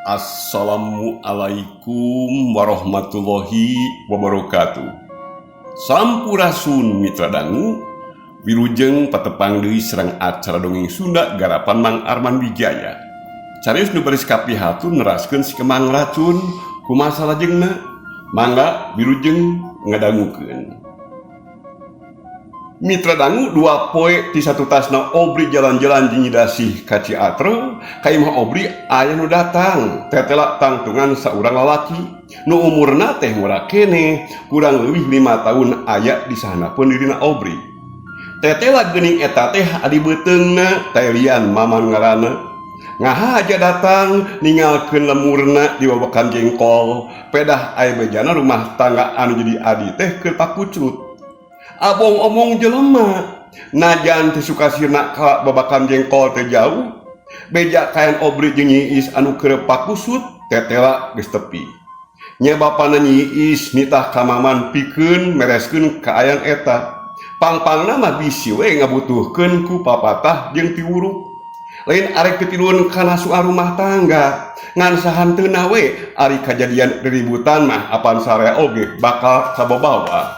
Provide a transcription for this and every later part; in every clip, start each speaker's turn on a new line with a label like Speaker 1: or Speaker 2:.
Speaker 1: Assalamualaikum warahmatullahi wabarakatuh. Sampurasun, Mitra Dangu. Wilujeng patepang deui sareng acara Dongeng Sunda garapan Mang Arman Wijaya. Carios nu baris kapihatur neraskeun Si Kemang Racun. Kumaha salajengna? Mangga wilujeng ngadangukeun. Mitra Dangu, 2 poe ti satutasna Obri jalan-jalan jeung Nyi Dasih ka Ciatre, ka imah Obri aya nu datang. Tetela tangtungan saurang lalaki nu umurna teh murah keneh, kurang leuwih 5 tahun aya di sahandapeun dirina Obri. Tetela geuning eta teh adi beuteungna, Taelian Maman ngaranna. Ngahaja datang ninggalkeun lemurna di babakan jengkol. Pedah aya bejana rumah tangga anu jadi adi teh keur pakucrut. Abong omong jelema, najan teu sukasirna ka babakan jengkol teh jauh, beja kayan Obri jeung Nyi Iis anu keur pakusut tetela geus tepi. Nya bapana Nyi Iis nitah ka Maman pikeun mereskeun kaayan eta. Pangpangna mah bisi we ngabutuhkeun ku papatah jeung piwuruk. Lain arek titilueun kana soal rumah tangga, ngan sahanteuna we ari kajadian riributan mah apan sarea oge bakal kababawa.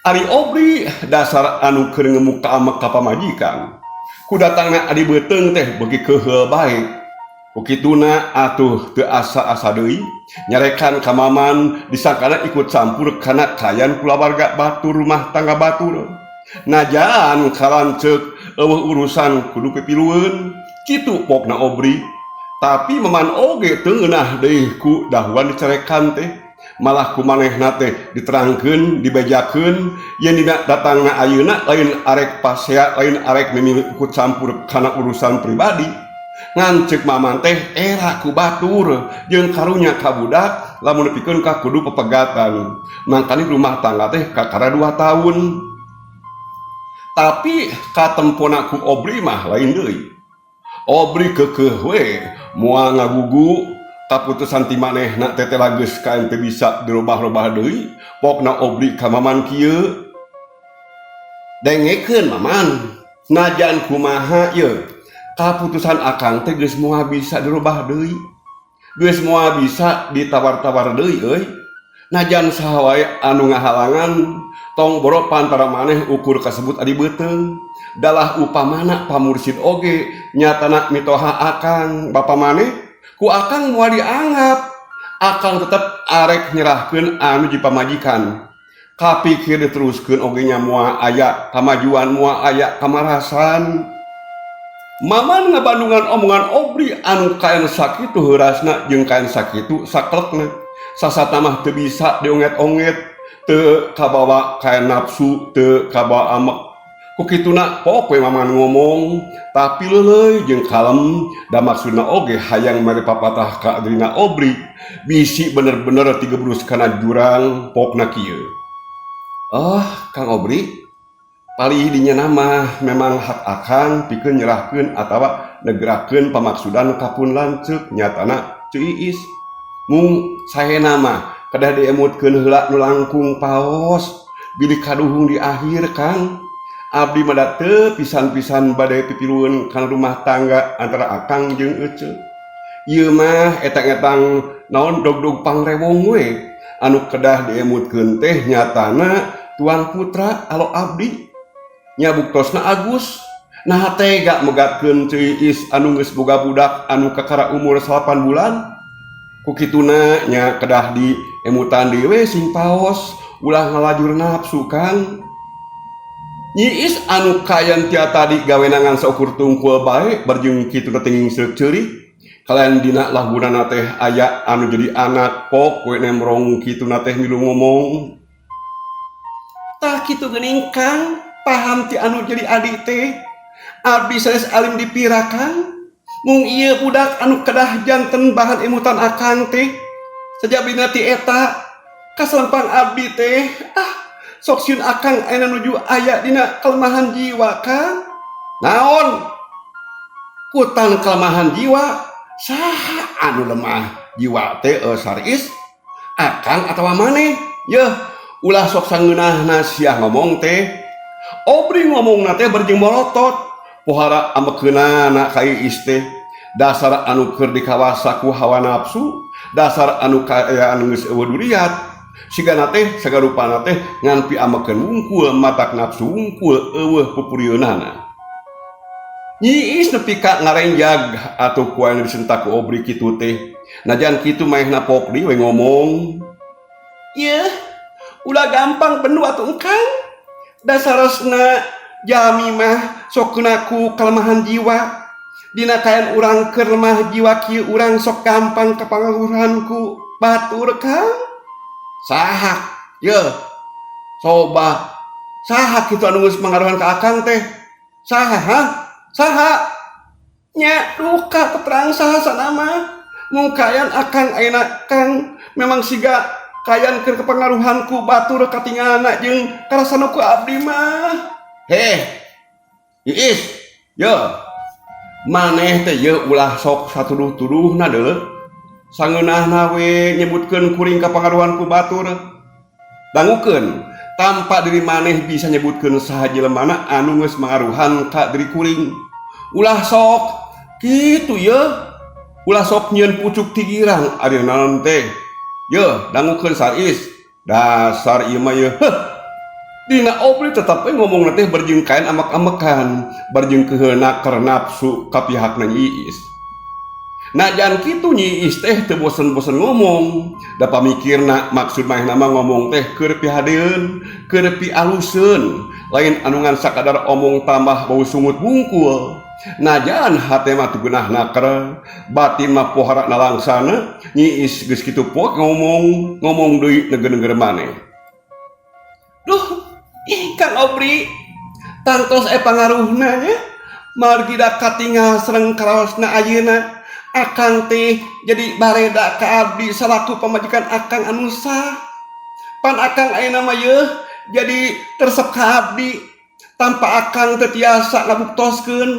Speaker 1: Ari Obri dasar anu keur ngemuk ka amek ka pamajikan. Ku datangna adi beuteung teh beuki keuheul bae. Ku kituna atuh teu asa-asa deui nyarekan ka Maman, disangkana ikut campur kana kayan kulawarga batur, rumah tangga batur. Najan kalanceuk euweuh urusan kudu pipilueun, kitu pokna Obri. Tapi Maman oge teu ngeunah deui ku dahuan dicarekan teh. Malah ku manehna teh diterangkeun, dibejakeun yen dina datangna ayeuna lain arek pasea, lain arek mimili ikut campur kana urusan pribadi. Ngan ceuk Maman teh era ku batur jeung karunya ka budak lamun nepikeun ka kudu pepegatan. Mangkani rumah tangga teh kakara 2 tahun. Tapi katempona ku Obri mah lain deui. Obri keukeuh we moal ngagugu kaputusan ti manehna teh geus kaen teu bisa dirobah-robah deui. Pokna Obri ka Maman kieu, "Dengekeun, Maman, najan kumaha ye kaputusan akang teh geus moal bisa dirubah deui, geus moal bisa ditawar-tawar deui euy. Najan saha wae anu ngahalangan, tong boro pantara maneh ukur kasebut adi beuteung, dalah upamana pamursid oge nyatana mitoha akang, bapa maneh, ku akang moal dianggap. Akang tetep arek nyerahkeun anu di pamajikan. Kapikir diteruskeun oge nya moal aya kamajuan, moal aya kamarasan." Maman ngabandungan omongan Obri anu kayan sakitu heurasna jeung kayan sakitu saklekna. Sasatna mah teu bisa dionget-onget, teu kabawa kayan nafsu, teu kabawa amek. Ku kituna pok we Maman ngomong, tapi leuleuy jeung kalem, da maksudna oge hayang mere papatah ka dirina Obri bisi bener-bener tigebrus kana jurang. Pokna kieu, "Oh, Kang Obri, palih dinya mah memang hak akang pikeun nyerahkeun atawa negerakeun pamaksudan ka pun lanceuk, nyatana Ceu Iis. Mung sahena mah kedah diemutkeun heula nu langkung paos, bilih kaduhung di akhir. Kang, abdi mah da teu pisan-pisan bade pipilueun kana rumah tangga antara akang jeung eceu. Ieu mah etang-etang naon dogdog pangrewong we. Anu kedah diemutkeun teh nyatana tuan putra alo abdi nya buktosna Agus. Nah, tega megatkeun Ceu Iis anu geus boga budak anu kakara umur 8 bulan? Ku kituna nya kedah di emutan deui we sing paos, ulah ngalajur nafsu, Kang." Nyi Iis anu kayan tia tadi gawenangan saukur tungkul bae barjeng kitu tenging seuk ceurik kalian dina lahunana teh aya anu jadi anak, pok we nemrong kituna teh milu ngomong, "Tah kitu geuning, Kang, paham ti anu jadi adi teh. Abdi sanes alim dipira, Kang. Mung ieu budak anu kedah janten bahan emutan akang teh. Sajabina ti eta kasalempang abdi teh, ah, sok sieun akang ayeuna nuju aya dina kelemahan jiwa, Kang." "Naon kutan kelemahan jiwa? Saha anu lemah jiwa teh, Saris? Akang atawa maneh? Yeuh, ulah sok sangeunahna sia ngomong teh." Obri ngomongna teh berjeng molotot pohara amekeunana ka Iis teh. Dasar anu keur dikawasa ku hawa nafsu, dasar anu kaayaan geus euweuh duriat. Sigana teh sagarupana teh ngan piamekeun wungkul, matak nafsu wungkul euweuh pupurieunana. Nyi Iis nepi ka ngarenjag atuh ku anu disentak ku Obri kitu teh. Najan kitu maehna pok deui we ngomong. Yeuh, ulah gampang bendu atuh engkang. Dasaresna jalmi mah sok kena ku kalemahan jiwa. Dina kaayaan urang keur lemah jiwa kieu, urang sok gampang kapangaruhan ku batur, Kang. Saha? Yeuh. Coba saha kitu anu geus mangaruhan ka akang teh? Saha, ha? Saha? Nya duka teterang saha sanama. Mung kaayaan akang ayeuna, Kang, memang siga kaayaan keur kepengaruhan ku batur katingalna jeung karasana ku abdi mah. Heh. Iis, yeuh. Maneh teh yeuh ulah sok satuduh-tuduhna deuleu. Sangeunahna we nyebutkeun kuring kapangaruhan ku batur. Dangukeun, tanpa diri maneh bisa nyebutkeun saha jelemana anu geus mangaruhan ka diri kuring. Ulah sok kitu yeuh. Ulah sok nyieun pucuk ti girang ari naon teh. Yeuh, dangukeun Sar Is. Dasar ieu mah yeuh. Heuh. Dina Obri tetep we ngomongna teh berjeng kain amek-amekan, berjeng keuheuna keur nafsu ka pihakna Nyi Iis. Najan kitu Nyi Iis teh teu bosen-bosen ngomong, da pamikirna maksud manehna mah ngomong teh keur pihadeun, keur pialuseun, lain anu ngan sakadar omong tambah bau sungut bungkul. Najan hate mah teu geunah naker, batin mah pohara nalangsana, Nyi Iis geus kitu poek ngomong, ngomong deui neger-neger maneh. Duh, Kang Obri, tangtos pangaruhna nya, margi da katingal sareng karaosna ayeuna akang teh jadi bareda ka abdi salaku pamajikan akang anu sah. Pan akang ayeuna mah yeuh jadi teresep ka abdi tanpa akang teu tiasa ngabuktoskeun.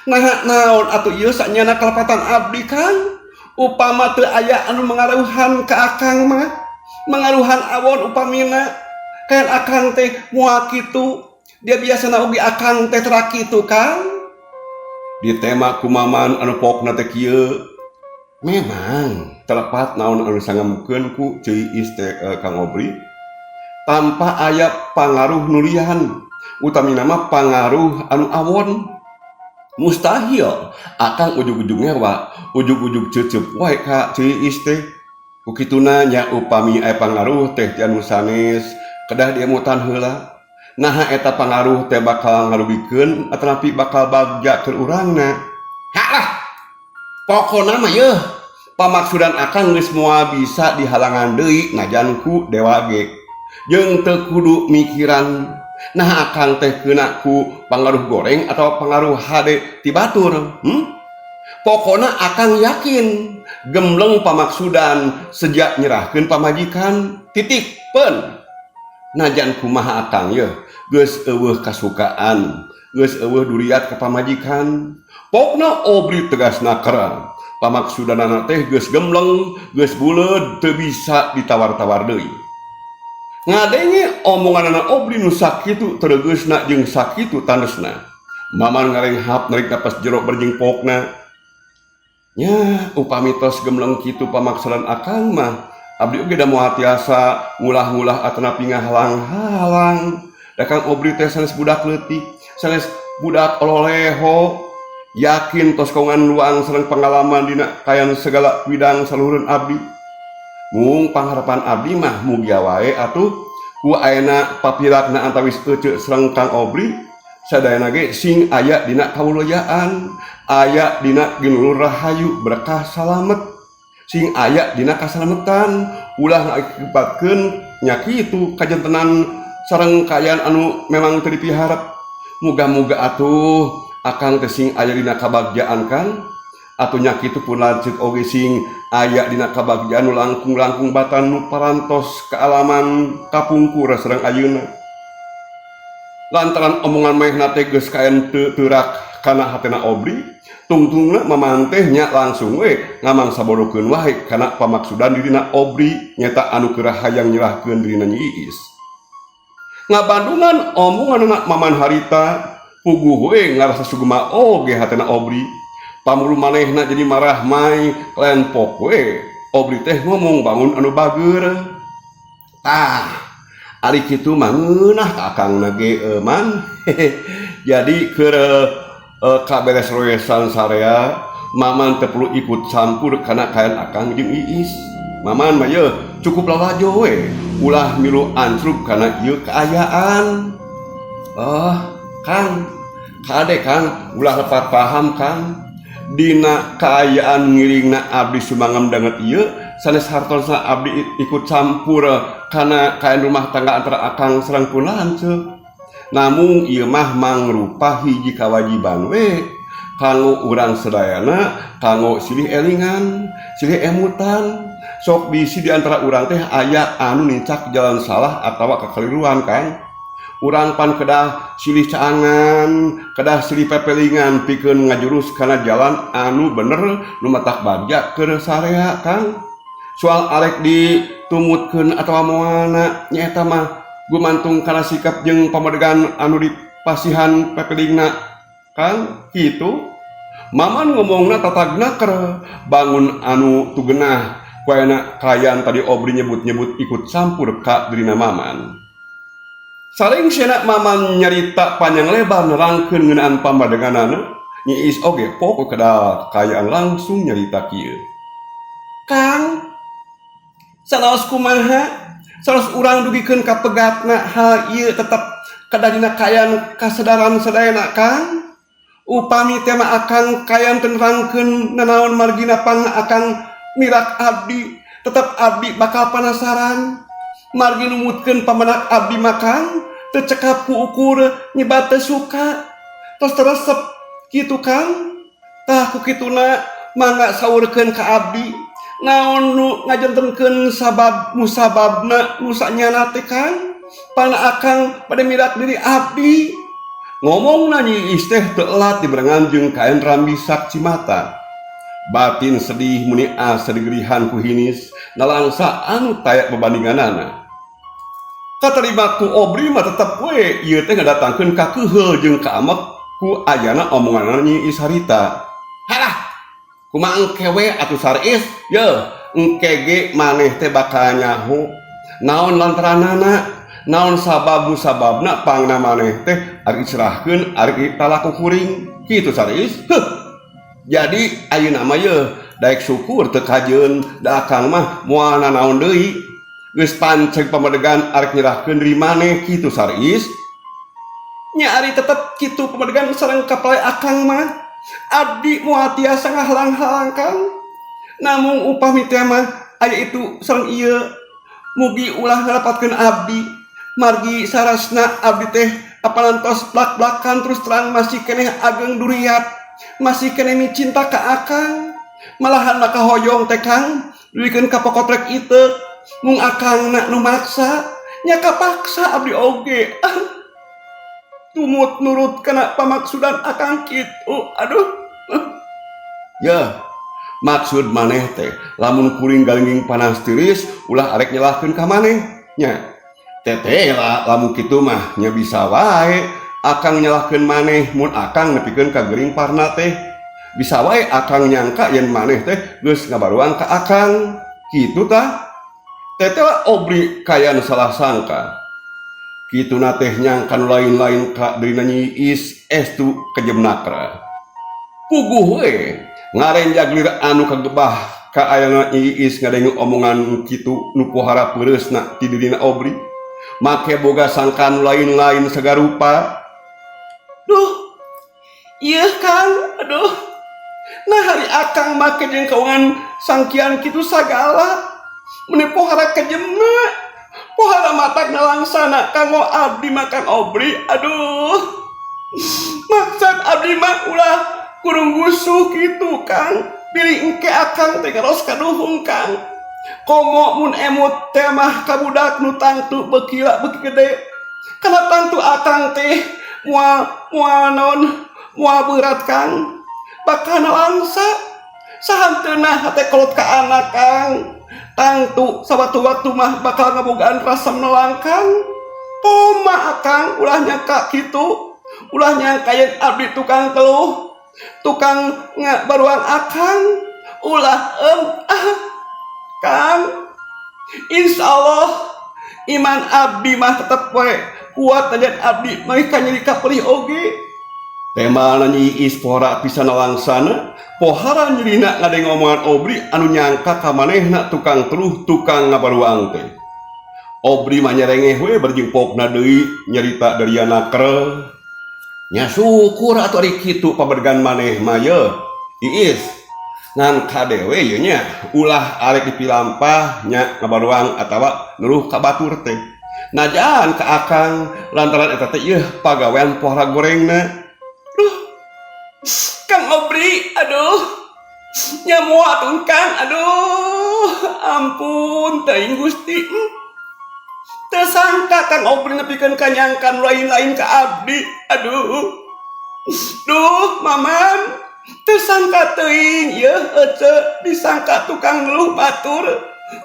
Speaker 1: Naha naon atuh ieu sanyana kalepatan abdi, Kang, upama teu aya anu mangaruhan ka akang mah, mangaruhan awon upamina kayak akang teh moal kitu. Dia biasana oge akang teh tara kitu, Kang. Ditema ku Maman anu pokna teh kieu. Memang telepat naon anu sangamkeun ku Ceu Iis teh, Kang Obri, tanpa aya pangaruh nulian, utamina mah pangaruh anu awon, mustahil akang ujug-ujug ngewa, ujug-ujug cecep wae ka Ceu Iis teh. Ku kituna nya, upami aya pangaruh teh ti anu sanes, kedah diemutan heula. Naha eta pangaruh teh bakal ngarugikeun atanapi bakal bagja keur urangna. Halah, pokona mah yeuh pamaksudan akang geus moal bisa dihalangan deui najan ku dewa ge. Jeung teu kudu mikiran nah akang teh keuna ku pangaruh goreng atau pangaruh hade ti batur. Pokona akang yakin gembleng pamaksudan sejak nyerahkeun pamajikan, titik pen. Najan kumaha akang yeuh geus euweuh kasukaan, geus euweuh duriat ka pamajikan. Pokna Obri tegas naker, pamaksudanana teh geus gembleng, geus buleud, teu bisa ditawar-tawar deui. Ngadenge omonganana Obri nu sakitu teregeusna jeung sakitu tandesna, Maman ngarenghap, narik napas jero berjing pokna. Nya, upami tos gembleng kitu pamaksudan akang mah, abdi oge da moal tiasa ngulah-ngulah atanapi ngahalang-halang. Da Kang Obri teh sanes budak leutik, sanes budak ololeho. Yakin tos kaungan luang sareng pengalaman dina kayan segala widang saluhureun abdi. Mung pangharapan abdi mah mugia wae atuh ku ayeuna papilakna antawis eceu sareng Kang Obri sadayana ge sing aya dina kawulyaan, aya dina ginulur rahayu berkah salamet, sing aya dina kasalametan, ulah ngakibatkeun nya kitu kajantenan sareng kaayaan anu memang teu dipiharep. Muga-muga atuh akang teh sing aya dina kabagjaan, Kang. Atuh nya kitu pun lanceuk oge sing aya dina kabagjaan nu langkung-langkung batan nu parantos kaalaman kapungkur sareng ayeuna. Lantaran omongan manehna teh geus kaen teu teurak kana hatena Obri, tungtungna Maman teh nya langsung we ngamang sabodokeun wae kana pamaksudan dirina Obri, nyata anu keur hayang nyerahkeun dirina Nyi Iis. Ngabandungan omonganana Maman harita, puguh we ngarasa sugema oge hatena Obri. Pamuru manehna jadi marah mai lain pok we. Obri teh ngomong bangun anu bager. Tah, ari kitu mah ngeunah ka akangna ge man. Jadi keur kaberes roesan sarea, Maman teu perlu ikut campur kana kaayaan akang jeung Iis. Maman mah yeuh cukup lalajo we, ulah milu ancrub kana ieu kaayaan. Oh, Kang, kade Kang, ulah lepat paham Kang. Dina kaayaan ngiringna abdi sumangga danget ieu, sanes hartosna abdi ikut campur kana kaayaan rumah tangga antara akang sareng pun lanceuk. Namung ieu mah mangrupa hiji kawajiban we kanggo urang sadayana, kanggo silih elingan, silih emutan. Sok bisi di antara urang teh aya anu nincak jalan salah atawa kakeliruan Kang. Urang pan kedah silih caangan, kedah silih pepelingan pikeun ngajurus kana jalan anu bener nu matak bagja keur sarea Kang. Soal arek ditumutkeun atawa moalna nyaeta mah gumantung kana sikap jeung pamedegan anu dipasihan pepelingna Kang, kitu. Maman ngomongna tatagnaker bangun anu tugenah kuayana kaayaan tadi Obri nyebut-nyebut ikut campur ka dirina Maman. Salengsena Maman nyarita panjang lebar nerangkeun ngeunaan pamadeganana, Nyi Iis oge pokok kedal kaayaan langsung nyarita kieu. Kang, sanaos kumaha? Sanaos urang dugikeun ka pegatna hal ieu tetep kedah dina kaayaan kasadaran sadayana Kang. Upami teh mah akang kaayaan teu nerangkeun nanaon margina pangna akang mirak abdi, tetep abdi bakal panasaran. Margi numutkeun pamenak abdi mah Kang, teu cekap ku ukur nyebat teu suka. Tos teresep kitu Kang. Tah ku kituna mangga saurkeun ka abdi. Naon nu ngajantenkeun sabab musababna nu sanyana teh Kang? Pana akang bade mirak diri abdi. Ngomongna Nyi Iis teh teu elat dibarengan jeung kaayaan rambisak cimata. Batin sedih muni asa digerihan ku hinis nalangsa anu taya bebandinganana. Katarima ku Obri mah tetep we ieu teh ngadatangkeun kakeheul jeung kaamek ku ayana omonganana Nyi Iis harita. Halah, kumaha engke we atuh Saris? Yeuh, engke ge maneh teh bakal nyaho. Naon lantaranana? Naon sabab musababna pangna maneh teh arek diserahkeun arek ditalak ku kuring. Kitu Saris. Heuh. Jadi ayeuna mah yeuh daek syukur teu kajeun da akang mah moal nanaon deui. Geus panceg pamadegan arek nyerahkeun diri maneh kitu Saris. Nya ari tetep kitu pamadegan sareng kapalai akang mah. Abdi moal tiasa ngahalang-halang Kang. Namung upami teh mah aya itu sareng ieu mugi ulah ngalepatkeun abdi. Margi sarasna abdi teh apalantos blak-blakan terus terang masih keneh ageng duriat, masih keneh micinta ka akang. Malahan maka hoyong teh Kang dugikeun ka pokotrek iteuk mung akangna nu maksa nya kapaksa abdi oge. Tumut nurut kana pamaksudan akang kitu. Aduh. Yeuh, maksud maneh teh lamun kuring galingging panas tiris ulah arek nyalahkeun ka maneh nya. Teteh lah lamun kitu mah nya bisa wae akang nyalahkeun maneh mun akang nepikeun ka gering parna teh. Bisa wae akang nyangka yen maneh teh geus ngabaruang ka akang. Kitu tah. Teteh lah Obri kayan salah sangka. Kituna teh nyangka nu lain-lain ka dirina Nyi Iis estu kejemnakra. Puguh we ngarenjag lir anu kagebah ka ayana Nyi Iis ngadenge omongan kitu nu pohara peureusna ti dirina Obri. Make boga sangkaan lain-lain sagarupa. Duh, ieu Kang, aduh. Nah hari akang make jeung kawangan sangkian kitu sagala. Meni pohara kejemna. Pohara matak nalangsana kanggo abdi makan Obri. Aduh. Maksud abdi mah ulah kurung gusuh kitu Kang. Bilih engke akang teh ngaros kaduhung Kang. Komo mun emut teh mah ka budak nu tangtu beuki lila beuki gede. Kana tangtu akang teh moal moal naon moal berat Kang. Bakal nalangsa. Sahanteuna hate kolot ka anak Kang. Tangtu sawaktu-waktu mah bakal ngabogaan rasa menelang Kang. Koma akang ulah nyangka kitu. Ulah nyangka yen abdi tukang teluh. Tukang ngabaruang akang ulah em ah Kang. Insya Allah iman abdi mah tetep we kuat, najan abdi mah kanyeri kapelih oge. Tembalna Nyi Iis pohara pisan nalangsana, pohara nyerina ngadenge omongan Obri anu nyangka ka manehna tukang teruh, tukang ngabaruang teh. Obri mah nyerengeh we berjing pokna deui nyerita dari naker. Nya syukur atuh ari kitu pabergan maneh mah ye. Iis, ngan kade we ye nya ulah arek dipilampah nya ngabaruang atawa neruh ka batur teh. Najan ka akang lantaran eta teh yeuh pagawean pohara gorengna. Duh, Kang Obri, aduh. Nya moal atuh Kang, aduh. Ampun, teuing Gusti. Teu sangka Kang Obri nepikeun kanyangkan lain-lain ka abdi. Aduh. Duh, Maman. Teu sangka teuing yeuh ece disangka tukang ngeluh batur,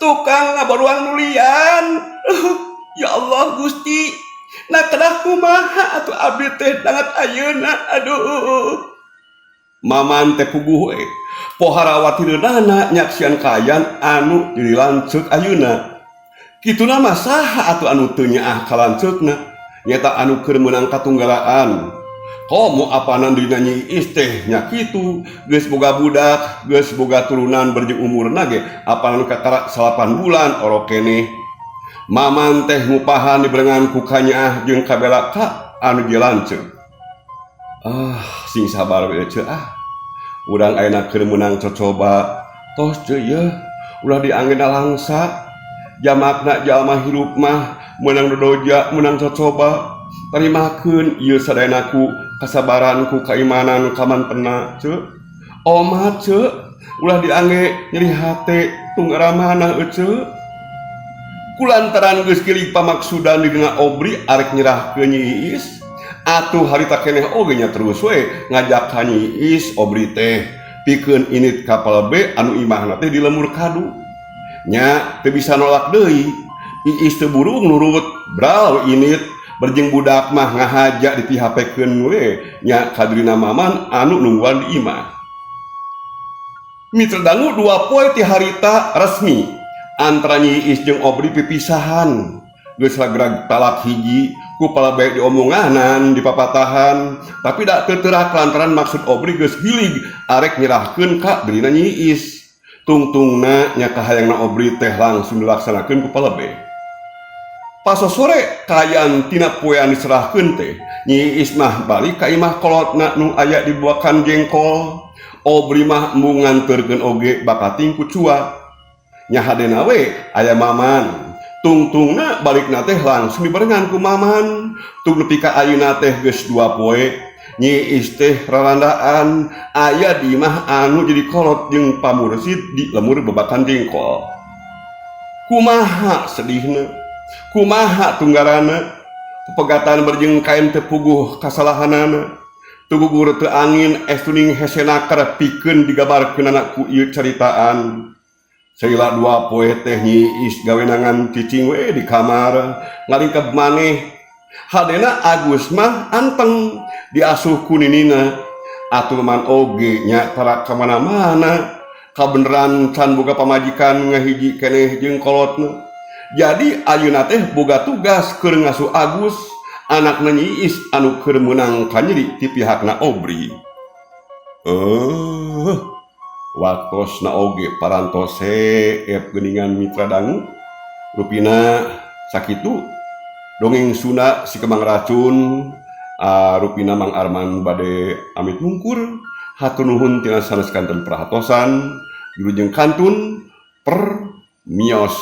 Speaker 1: tukang ngabaruang nulian. Ya Allah Gusti. Nah, kedah kumaha atuh abdi teh dangat ayeuna, aduh. Maman teh puguh we. Pohara watireunana nyaksian kaayaan anu jadi lanceuk ayeuna. Kituna mah saha atuh anu teu nyaah ka lanceukna? Nyata anu keur meunang katunggalaan. Komo apanan dina Nyi Iis teh nya kitu, geus boga budak, geus boga turunan berjeng umurna ge apanan kakara 9 bulan orok keneh. Maman teh ngupahan diberengan ku kanyaah jeung kabela ka anu lanceuk. Ah, sing sabar we ceu ah. Urang ayeuna keur meunang cocoba. Tos ceu yeuh, ulah diangge langsa. Jamakna jalma hirup mah meunang dodoja, meunang cocoba. Tarimakeun ieu sadayana ku kasabaran, ku kaimanan kamantena ceu. Omat ceu, ulah diangge nyeri hate tunggaramana ece. Kulantaran geus kilig pamaksudan dina Obri arek nyerahkeun Nyi Iis, atuh harita keneh oge nya terus we ngajak ka Nyi Iis Obri teh pikeun init kapal B anu imahna teh di lemur kadu. Nya teu bisa nolak deui. Iis teu burung nurut, bral init berjeng budak mah ngahaja ditihapekeun we nya kadrina Maman anu nungguan di imah. Mitra dangu, 2 poe ti harita resmi antara Nyi Iis jeung Obri pipisahan. Geus ragrag talak hiji ku palebeh diomonganan dipapatahan, tapi dak teu teurak lantaran maksud Obri geus gilig arek nyerahkeun ka dirina Nyi Iis. Tungtungna nya kahayangna Obri teh langsung dilaksanakeun ku palebeh. Pasosore kaayaan tina poean diserahkeun teh, Nyi Iis mah balik ka imah kolotna nu aya di Buakan Jengkol. Obri mah embung nganterkeun oge bakating ku cua. Nya hadena we aya Maman. Tungtungna balikna teh langsung dibarengan ku Maman. Tung nepi ka ayeuna teh geus 2 poe. Nyi Iis teh rarandaan aya di imah anu jadi kolot jeung pamursid di lemur Babakan Jengkol. Kumaha sedihna? Kumaha tunggarana? Pepegatan berjeng kain teu puguh kasalahanana. Tugugur teu angin estuning hese naker pikeun digabarkeunana ku ieu caritaan. Salila 2 poe teh Nyi Iis gawenangan cicing we di kamar ngalingkeb maneh. Hadena Agus mah anteng diasuh ku ninina. Atuh Maman oge nya tara ka mana-mana. Kabeneran can boga pamajikan ngahiji keneh jeung kolotna. Jadi ayeuna teh boga tugas keur ngasuh Agus, anakna Nyi Iis anu keur meunang kanyeri ti pihakna Obri. Eh, waktosna oge parantos seep geuningan, mitra dangu. Rupina sakitu dongeng Sunda Si Kembang Racun. Rupina Mang Arman bade amit mungkur. Hatur nuhun tina sanes kanten perhatosan. Wilujeng kantun permios.